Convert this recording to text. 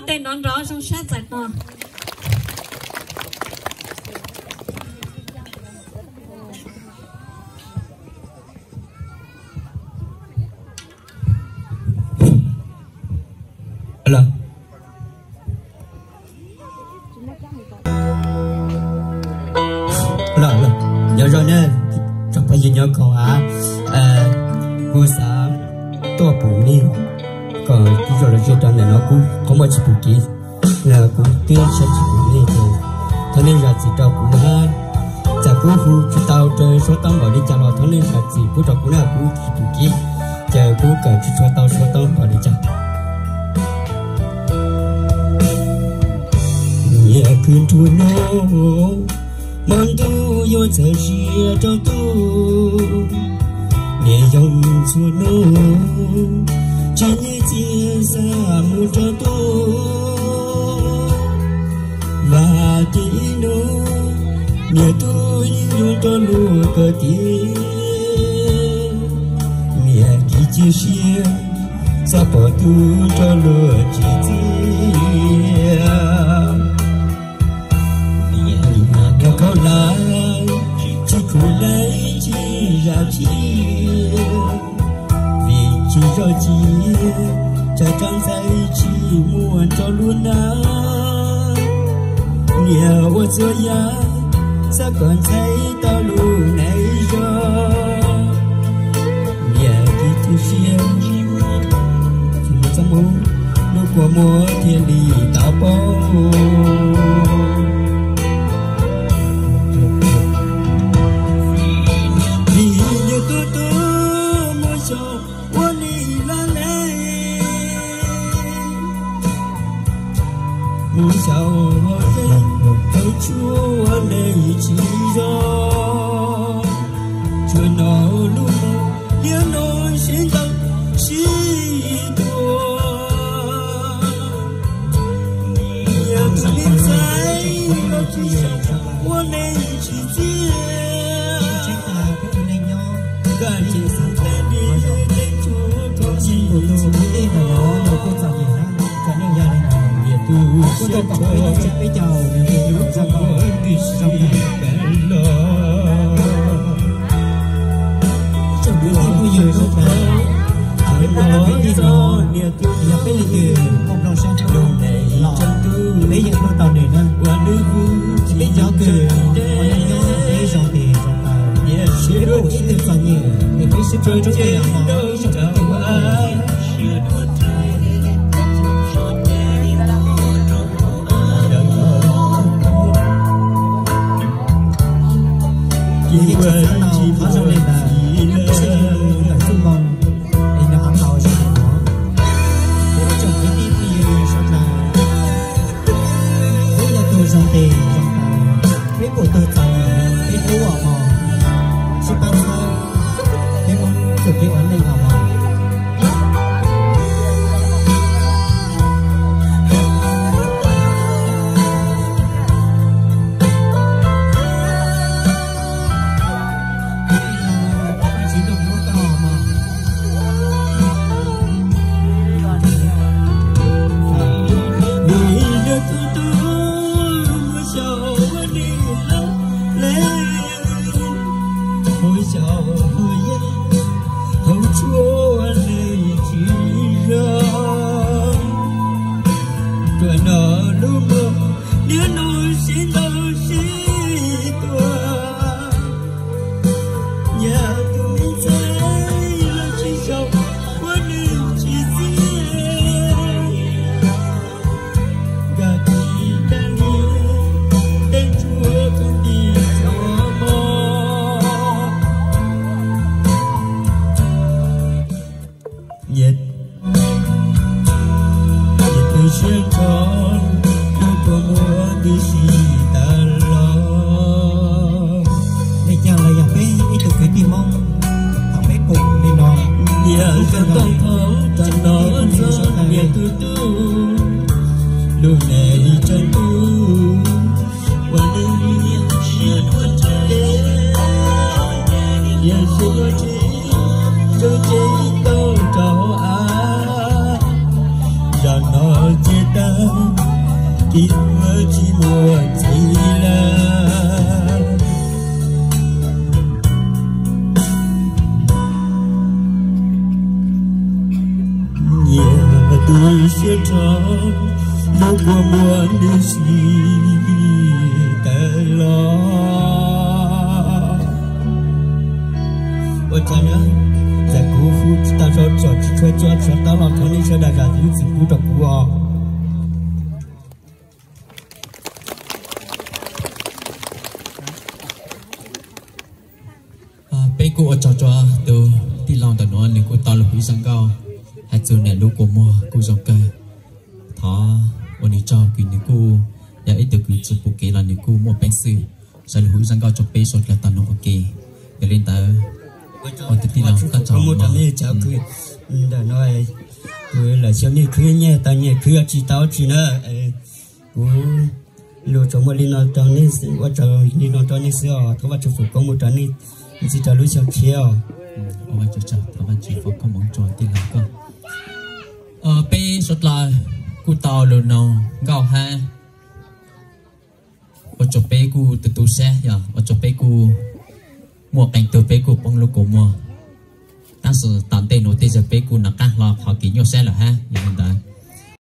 Tej nrov nrov zoo sab txais qos. Nyob zoo na, tsoom phooj ywg nyob khoo av, kuv xav tuaj pum nej kom tib zoo los zej rau ntawm no kuv qhov muaj tsis pum kev, kuv twb saib tsis pum nej ces thov nej zam txim rau kuv na. Txawm kuv hu tsis tau raws suab taub npaum li cas los thov nej zam txim pub rau kuv na, kuv tsis pum kev ces kuv kawm tsis tshua tau suab taub npaum li cas. Niam kwv nruab no, hmo ntuj yuav txawm sia rau tuaj, niam yau txhua no, tsis nyiam txiaj xa mus rau tuaj. Vam ces ib hnub niam tub yeej yuav rau luag kawm tiag, niam kiv cia siab xav pom tub rau luag tsis txiaj. Niam khaub hlab tsis khwv lawm tsis zam txim, vim tsis zam txim tsam rau ntxhais tsis muaj rau lub nab. Niam ua txhua yam xav kom ntxhais tau lub neej zoo, niam kiv tu siab, tsis muaj txaj muag, lub kua muag thiaj li tau paub. Vim niam tub tub muab xyaum ua neej laj leej, muab xyaum ua neej, tau tsuas ua neej tsis zoo. Tsuas hnov lub hmoov niam no sib ntaus sib tua, niam tus me ntxhais los tsis xyaum ua neej tsis txiaj. Nkaj tseem xav teb li tej tsuas rau tsis tus tus ub tej ntawm no los kuj txom nyem na. Txom nyem yog li no, kuj tau kom peb tseem peb caug nws li no zaj nkauj zoo heev. Tsoom kwv tij phooj ywg sawv daws, peb pab kwv tij no yog peb leej twg muaj nplooj siab hlub los peb yeej hlub tau nws na. Ces peb cov kws uas nyob nyob peb zoo tes zoo taw, peb pum ib tug txom nyem es peb sib pab rub tej los ib zaug rau tej ua Ces ua tsis tau qhov zoo li ntawd, tab sis yog mus ntawm txuj moo es nws ho tau zoo li no. Ces ib tsoom kwv tij phooj ywg sawv daws, peb yog tus zoo tes zoo taw, peb pum tug txom nyem peb hlub os mog, sib pab txhawb, peb muab txuj kev ua neej os mog. Hauv xyaum hauv yaj, hauv tshuaj neeg tsis zoo, tuaj noj lub mov, niaj hnub sib ntaus sib tua. Nyaj tus me ntxhais los tsis xyaum ua neej tsis txiaj, nkag tis tag niag tej ntsuag khaub ntis txhua hmo. Nyias, nyias pw siab nrho, hnub kua muag twb sib tag los. Li cas los yog peb ib tug kwv tij Hmoob, thaum peb pum li no, nyias kawg nkaus li, txog no txog niam tus tub, lub neej tsaus ntuj, ua neej siab dua tsev, niam siab dua tsev, tsaug tsev tau rau av, zam no cia tag. Tsis muaj txiv lawm, nyiam tu siab rau lub kua muag nws sib tawm los. Ua cas na, txawm kuv hu tsis tau, tsis tshua tso tsis tshua tab los thov nej sawv daws zam lub txim pub rau kuv os. Peb kuj ua tsaug rau tus tij laug ntawm no, nws kuj tau los hu zaj nkauj hais txog niam lub kua muag kuj zoo kawg. Thov ua nws tsaug kws nws kuj yog ib tug kws tsis pom kev los nws kuj muaj peev xwm sawv los hu zaj nkauj rau peb sawv daws tau mloog ua ke. Yog li ntawd, ua tus tij laug koj tsaug mog. Ntawm no kuv lam xyov nej khwv nyiaj tau nyiaj, khwv tsis tau tsis na, kuv lus tsuas muaj li no rau nej, ua tsaug li no rau nej xwb os. Thov Vajtswv foom koob hmoov rau nej ntxiv rau lub xyoo tshiab os. Ua Vajtswv tsaug, thov Vajtswv foom koob hmoov rau tij laug koj. Peb suav dlawg kuj tau lus noog nkauj hab, ua rau peb kuj tu tu siab, yog ua rau peb kuj muaj qee tug peb kuj poob lub kua muag. Tab sis tom ntej nuav tej zag peb kuj nov qab hlo qhov kev nyuaj siab lawm hab. Yog li ntawd,